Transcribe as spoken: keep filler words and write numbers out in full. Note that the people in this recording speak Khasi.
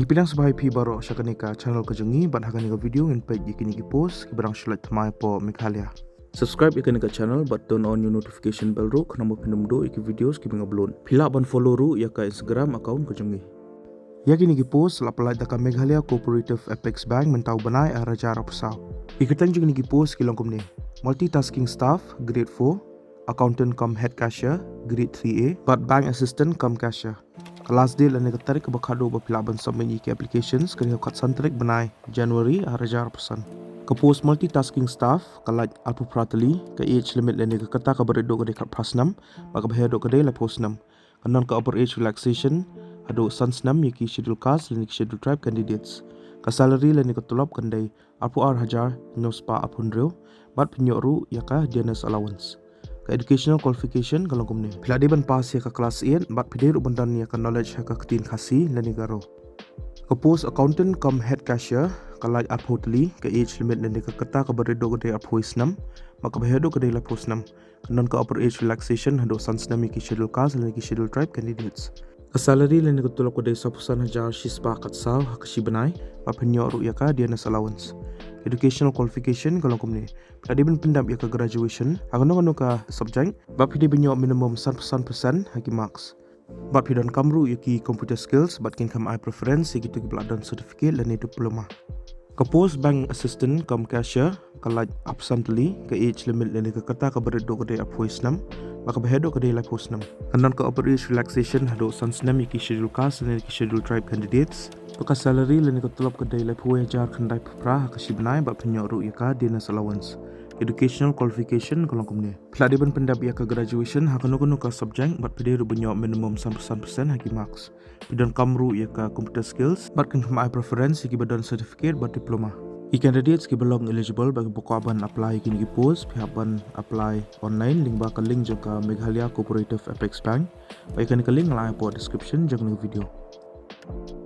Pdiang sngewbha ïa phi baroh sha kane ka channel ka jong ngi, bad ha kane ka video ngin peit ïa kine ki post kiba dang shu lait thymmai hapoh Meghalaya. Subscribe ïa kane ka channel bad turn on ïa u notification bell ruh khnang ba phin ym duh ïa ki videos kiba nga upload. Phi lah ban follow ruh ïa ka Instagram account ka jong ngi. Ïa kine ki post la pynlait da ka Meghalaya Cooperative Apex Bank mynta u bnai ar hajar arphew saw. Ki kyrteng jong kine ki post ki long kumne: Multitasking Staff, Grade four, Accountant cum Head Cashier, Grade three A, bad Bank Assistant cum Cashier. Ka last date lane ka tarik kaba khatduh ba phi lah ban submit ïa ki applications ka dei ha u khatsan tarik bnai January ar hajar arphew san. Ka post Multitasking Staff ka lait arphew phra tylli, ka age limit lane ka kyrta kaba rit duh ka dei khatphra snem, bad kaba heh duh ka dei laiphew snem. Kan don ka upper age relaxation haduh san snem ïa ki Scheduled Caste lane ki Scheduled Tribe candidates. Ka salary lane ka tulop kan dei arphew ar hajar hynñiew spah arphew hynriew, bad phin ïoh ruh ïa ka dearness allowance. Ka educational qualification ka long kumne: phi la dei ban pass ïa ka class eight bad phi dei ruh ban don ïa ka knowledge ha ka ktien Khasi lane Garo. Ka post Accountant cum Head Cashier ka lait arphew tylli, ka age limit lane ka kyrta kaba rit duh ka dei arphew snem, bad kaba heh duh ka dei laiphew snem. Kan don ka upper age relaxation haduh san snem ïa ki Scheduled Caste lane ki Scheduled Tribe candidates. Ka salary lane ka tulop ka dei sawphew san hajar shispah khatsaw ha ka shi bnai, bad phin ïoh ruh ïa ka dearness allowance. Educational qualification ka long kumne: phi la dei ban pyndep ïa ka graduation ha kano kano ka subject, bad phi dei ban ïoh minimum sanphew san percent ha ki marks. Bad phi donkam ruh ïa ki computer skills, bad kin kham ai preference ïa kito kiba la don certificate lane diploma. Ka post Bank Assistant cum Cashier ka lait arphew san tylli, ka age limit lane ka kyrta kaba rit duh ka dei arphew snem, bad kaba heh duh ka dei laiphew snem. Kan don ka upper age relaxation haduh san snem ïa ki Scheduled Caste lane ki Scheduled Tribe candidates. Bad ka salary lane ka tulop ka dei laiphew hajar khyndai phew phra ha ka shi bnai, bad phin ïoh ruh ïa ka dearness allowance. Educational qualification ka long kumne: phi la dei ban pyndep ïa ka graduation ha kano kano ka subject, bad phi dei ruh ban ïoh minimum sanphew san percent ha ki marks. Phi donkam ruh ïa ka computer skills, bad kin kham ai preference ïa kiba don certificate bad diploma. Ki candidates kiba long eligible bad kiba kwah ban apply ïa kine ki post, phi hap ban apply online lyngba ka link jong ka Meghalaya Cooperative Apex Bank. Bad ïa kane ka link nga la ai hapoh description jong kane ka video.